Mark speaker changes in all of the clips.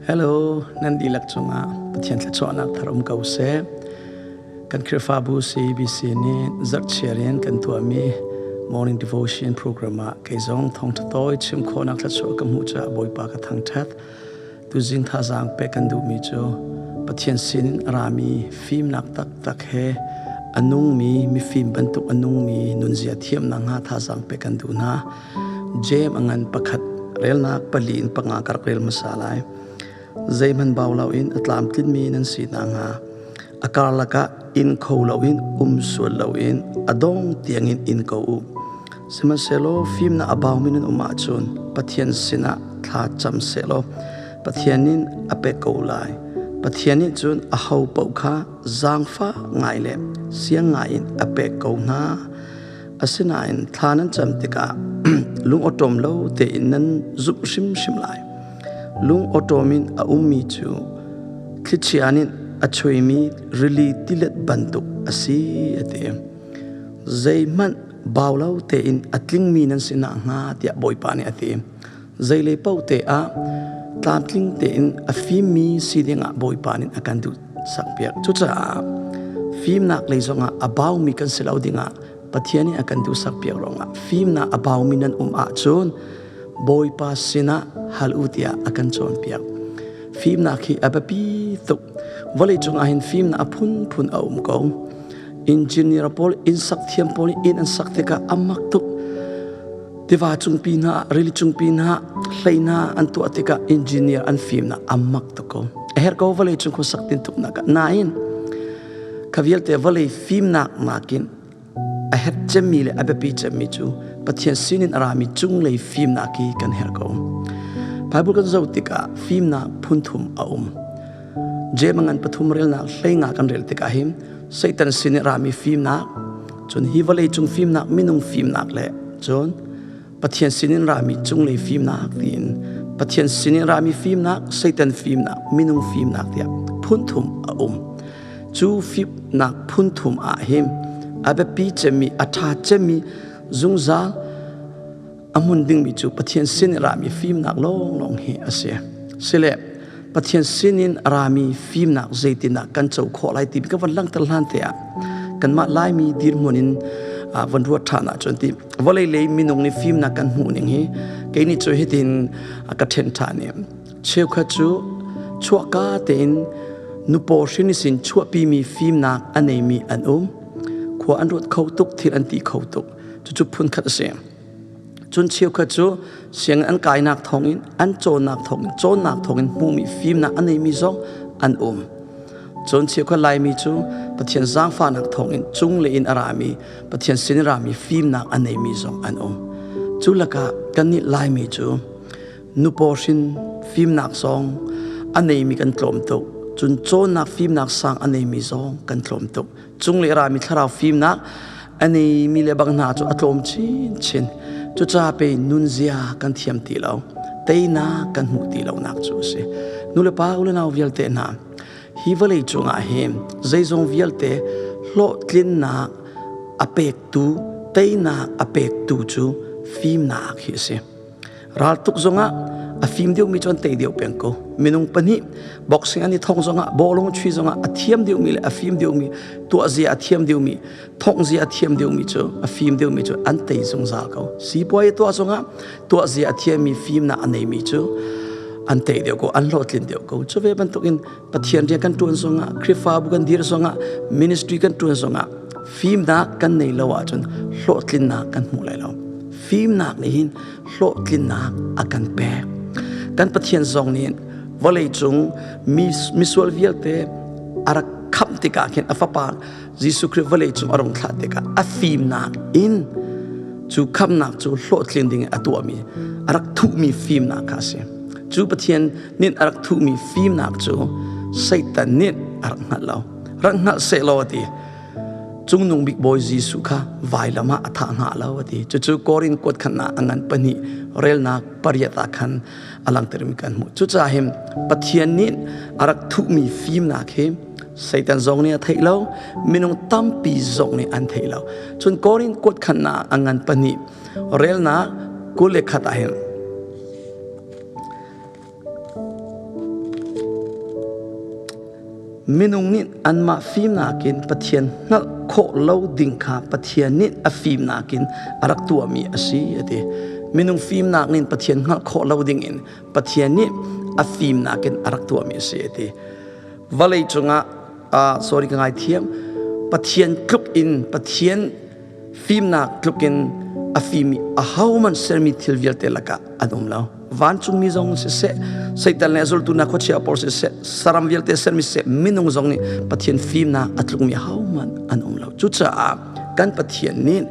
Speaker 1: Hello, nan dihlak cungah Pathian thluachuahnak thar um ko seh. Kan Khrihfabu CBC nih zarhchiar in kan tuahmi morning devotion program ah kei zong thawngṭha tawi chim khawhnak thluachuah ka hmuh caah Bawipa ka thangṭhat. Tuzing thazaang pek kan duhmi cu Pathian sinin a rami fimnak taktak he a nungmi mifim bantuk a nungmi nunzia thiamnak hnga thazaang pek kan duh hna. Jeim a ngan pakhat relnak pali in panga ka rak rel hmasa lai. Zeihmanh bau loin a tlamtlinmi nan si nakhnga a karlak ah in kho loin um sual loin a dong tiangin in ko u. Sihmanhsehlaw fimnak a baumi nan um ahcun Pathian sinah thla cam sehlaw Pathian in a pek ko lai. Pathian nih cun aho paoh kha zaangfah ngai le siang ngai in a pek ko hna. Asinain thla nan cam tikah lung awṭawm lo tein nan zumh hrimhrim lai. Lung awṭawm in a ummi cu thlichia nih a chuimi rili tilet bantuk a si, a ti. Zeihmanh bau lo tein a tlingmi nan si nakhnga tiah Bawipa nih a ti. Zeilei paoh te ah tlamtling tein a fimmi si dingah Bawipa nih a kan duh sakpiak. Cucaah fimnak lei zongah a baumi kan si lo dingah Pathian nih a kan duh sakpiak ruangah fimnak a baumi nan um ahcun Bawipa sinah hal u tiah a kan cawnpiak. Fimnak hi a biapi tuk. Vawlei cungah hin fimnak a phunphun a um ko. Engineer pawl, inn sak thiam pawl nih inn an sak tikah a mak tuk. Tiva cungpi hna, rili cungpi hna, hlei hna an tuah tikah engineer an fimnak a mak tuk ko. A herh ko vawlei cung khuasak tin tuknak ah. Nain, kha vialte vawlei fimnak nakin a herh cemmi le a biapi cemmi cu Pathian sinin a rami cunglei fimnak hi kan herh ko. Bible kan zoh tikah fimnak phunthum a um. Jeim ngan pathum relnak hleinga kan rel tikah hin Satan sin i rami fimnak, cun hi vawlei cung fimnak, minung fimnak le cun Pathian sinin rami cunglei fimnak tiin Pathian sinin rami fimnak, Satan fimnak, minung fimnak tiah phunthum a um. Cu fimnak phunthum ah hin a biapi cemmi, a ṭha cemmi zungzal a hmun dingmi cu Pathian sin i rami fimnak lawnglawng hi a si. Sile Pathian sinin a rami fimnak zeitindah kan co khawh lai timi ka van langhter hlan te ah kanmah Laimi dirhmun in van ruat ṭhan ahcun ti vawlei lei minung nih fimnak kan hmuh ning hi kei nih cu hitin ka ṭhen ṭhan i cheukhat cu chuahka tein nupaw hrin sin chuahpimi fimnak a neimi an um khua an ruat kho tuk thil an ti kho tuk cucu phunkhat a si Cun cheukhat cu sianginn an kainak thawngin an cawnnak thawngin cawnnak thawngin hmuhmi fimnak a neimi zong an um. Cun cheukhat Laimi cu Pathian zaangfahnak thawngin cunglei in a rami Pathian sin in rami fimnak a neimi zong an um. Cu lakah kannih Laimi cu nupaw hrin fimnak zong a neimi kan tlawm tuk. Cun cawnnak fimnak sang a neimi zong kan tlawm tuk. Cunglei rami thlarau fimnak a neimi le bang hna cu a tlawm chinchin. Cucaah pei nunzia kan thiam ti lo, teinak kan hmuh ti lonak cu a si. Nulepa ulenau vialte hna, hi vawlei cungah hin zeizong vialte hlawhtlinnak a pektu, teinak a pektu cu fimnak hi a si. Raltuk zongah a fim deuhmi cu an tei deuh peng ko. Minung pahnih boxing an i thong zongah bawlung chui zongah a thiam deuhmi le a fim deuhmi tuahzia a thiam deuhmi thonghzia a thiam deuhmi cu a fim deuhmi cu an tei zungzal ko. Sipuai tuah zongah tuahzia a thiammi fimnak a neimi cu an tei deuh ko an hlawhtlin deuh ko. Cu ve bantukin Pathian rian kan ṭuan zongah Khrihfabu kan dir zongah ministry kan ṭuan zongah fimnak kan nei lo ahcun hlawhtlinnak kan hmu lai lo. Fimnak nih hin hlawhtlinnak a kan pek. Kan Pathian zong nih vawlei cung misual vialte a rak khamh tikah khin a fapa Jesuh Khrih vawlei cung a rung thlah tikah a fimnak in cu khamhnak cu hlawhtlin ding in a tuahmi a rak thuhmi fimnak kha a si. Cu Pathian nih a rak thuhmi fimnak cu Satan nih a rak hngalh lo. Rak hngalh sehlaw a ti. Cungnung bik Bawi Jesuh kha vailam ah a thah hnga lo a ti. Cucu Korin kuat khan ah a ngan pahnih relnak pariat ah khan a langhtermi kan hmuh. Cucaah hin Pathian nih a rak thuhmi fimnak hi Satan zong nih a theih lo, minung tampi zong nih an theih lo. Cun Korin kuat khan ah a ngan pahnih relnak 21 ah hin. Minung nih anmah fimnak in Pathian hngalh khawh lo ding kha Pathian nih a fimnak in a rak tuahmi a si a ti. Minung fimnak nih Pathian hngalh khawh lo ding in Pathian nih a fimnak in a rak tuahmi a si a ti. Vawlei cungah sorry ka ngaithiam Pathian tluk in Pathian fimnak tluk in a fimi ahohmanh sermi thil vialte lakah an um lo. Vancungmi zong siseh, Satan le a zultu hna khuachia pawl siseh, saram vialte sermi siseh, minung zong nih Pathian fimnak a tlukmi ahohmanh an um lo. Cucaah kan Pathian nih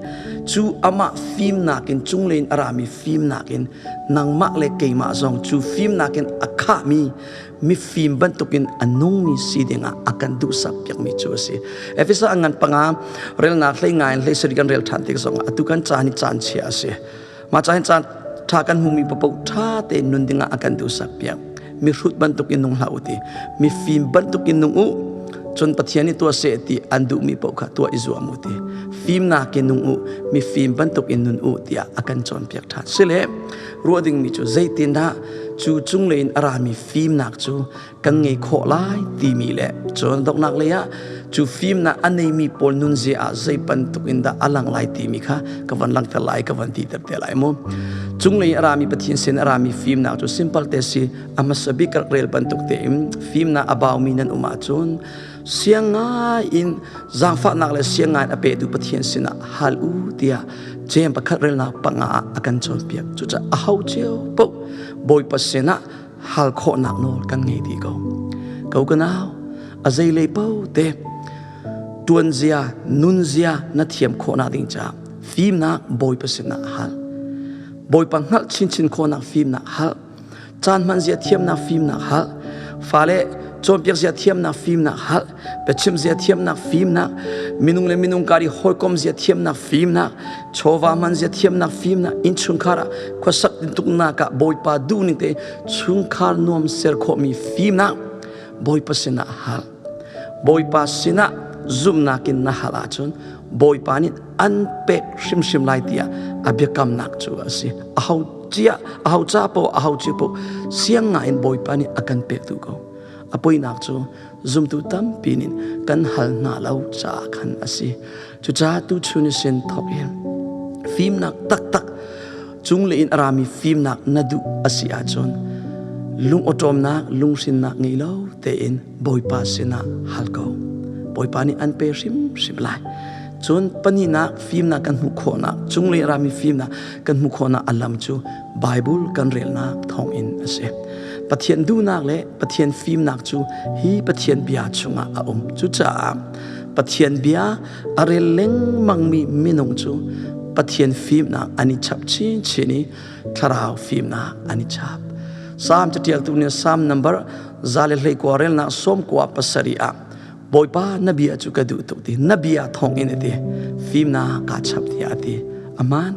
Speaker 1: cu amah fimnak in cunglei in a rami fimnak in nangmah le keimah zong cu fimnak in a khahmi mifim bantukin a nungmi si dingah a kan duhsak piakmi cu a si. Efesa a ngan panga relnak hlei ngai in hlei sari kan rel ṭhan tik zongah atu kan caan hi caan chia a si. Mah caan caan ṭha kan hmumi paoh ṭha tein nun dingah a kan duhsak piak. Mihrut bantuk in nung hlah u ti. Mifim bantuk in nung u. Cun Pathian nih tuah seh ti an duhmi paoh kha tuah i zuam u ti. Fimnak in nung u, mifim bantuk in nun u tiah a kan cawnpiak ṭhan. Sile ruah dingmi cu zeitindah cu cunglei in a rami fimnak cu kan ngei khawh lai timi le cun donghnak lei ah cu fimnak a neimi pawl nunzia ah zei bantuk in dah a lang lai timi kha ka van langhter lai ka van ti ter te lai mu. Cunglei a rami Pathian sin a rami fimnak cu simple te si. A hmasa bik rak rel bantuk tein fimnak a baumi nan um ahcun siang ngai in zaangfahnak le siang ngai a petu Pathian sinah hal u tiah Jeim pakhat relnak panga ah a kan cawnpiak. Cucaah a ho cio paoh Bawipa sinah hal khawhnak nawl kan ngei dih ko. Ko ka nau, a zeilei paoh te tuanzia, nunzia na thiam khawhnak ding caah fimnak Bawipa sinah hal. Bawipa hngalh chinchin khawhnak fimnak hal. Caan hman zia thiamnak fimnak hal. Fale cawnpiak zia thiamnak fimnak hal. Biachim zia thiamnak fimnak, minung le minung kar i hawikom zia thiamnak fimnak, chawva hman zia thiamnak fimnak, innchungkhar ah khuasak tintuknak ah Bawipa duhning te chungkhar nuam ser khawhmi fimnak Bawipa sinah hal. Bawipa sinah zumhnak in na hal ahcun Bawipa nih an pek hrimhrim lai tiah a biakamnak cu a si. Aho cia, aho ca paoh, aho cia paoh siang ngai in Bawipa nih a kan pek duh ko. A poinak cu zumtu tampi nih kan hal hna lo caah khan a si. Cucaah tuchun sin thawk in fimnak taktak cunglei in a rami fimnak na duh a si ahcun lung awṭawmnak lunghrinnak ngei lo tein Bawipa sinah hal ko. Bawipa nih an pe hrimhrim lai. Cun pahnihnak fimnak kan hmuh khawhnak cunglei a rami fimnak kan hmuh khawhnak a lam cu Bible kan relnak thawngin a si. Pathian duhnak le Pathian fimnak cu hi Pathian bia chungah a um. Cucaah Pathian bia a rel lengmangmi minung cu Pathian fimnak an i chap chinchin i thlarau fimnak an i chap. Salm catialtu nih Salm number 121 relnak 97 ah Bawipa na bia cu ka duh tuk ti na bia thawng in ti fimnak kaa chap tiah a ti. Aman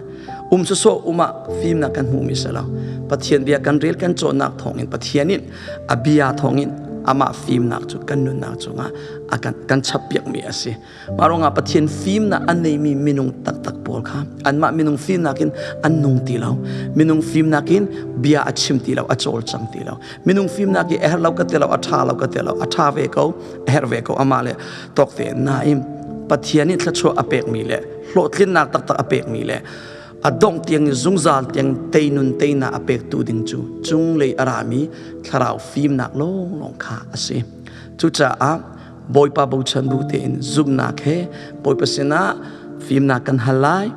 Speaker 1: um sawsawh um ah fimnak kan hmuhmi si lo. Pathian bia kan rel kan cawnnak thawng in Pathian in a bia thawng in amah fimnak cu kan nunnak cungah a kan kan chappiakmi a si. Mah ruangah Pathian fimnak a neimi minung taktak pawl kha anmah minung fimnak in an nung ti lo. Minung fimnak in bia a chim ti lo, a cawlcang ti lo. Minung fimnak i a herh lo ka ti lo, a ṭha lo ka ti lo, a ṭha ve ko, a herh ve ko amah le tawk te nain Pathian nih thluachuah a pekmi le hlawhtlinnak taktak a pekmi le a dongh tiang i zungzal tiang teinun teinak a pektu ding cu cunglei a rami thlarau fimnak lawnglawng kha a si. Cucaah Bawipa bochan bu tein zumhnak he Bawipa sinah fimnak kan hal lai.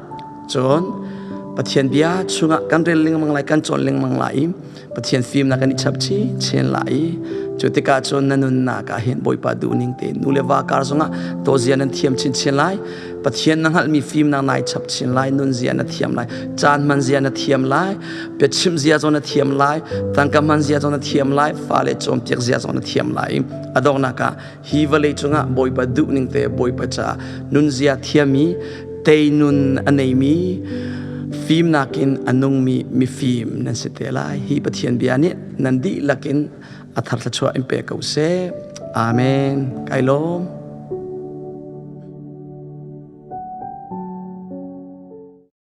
Speaker 1: Cun Pathian bia chungah kan rel lengmang lai, kan cawn lengmang lai i Pathian fimnak kan i chap chinchin lai i cu tikah cun na nunnak ah hin Bawipa duhning te nu le va kar zongah tawzia nan thiam chinchin lai. Pathian na hngalhmi fimnak nai chap chin lai, nunzia na thiam lai, caan hman zia na thiam lai, biachim zia zong na thiam lai, tangka hman zia zong na thiam lai, fale cawnpiak zia zong na thiam lai. A donghnak ah hi vawlei cungah Bawipa duhning te Bawipa caah nunzia thiami, teinun a neimi, fimnak in a nungmi mifim nan si te lai. Hi Pathian bia nih nan dihlak in a thar thluachuah in pe ko seh. Amen. Kai lawm.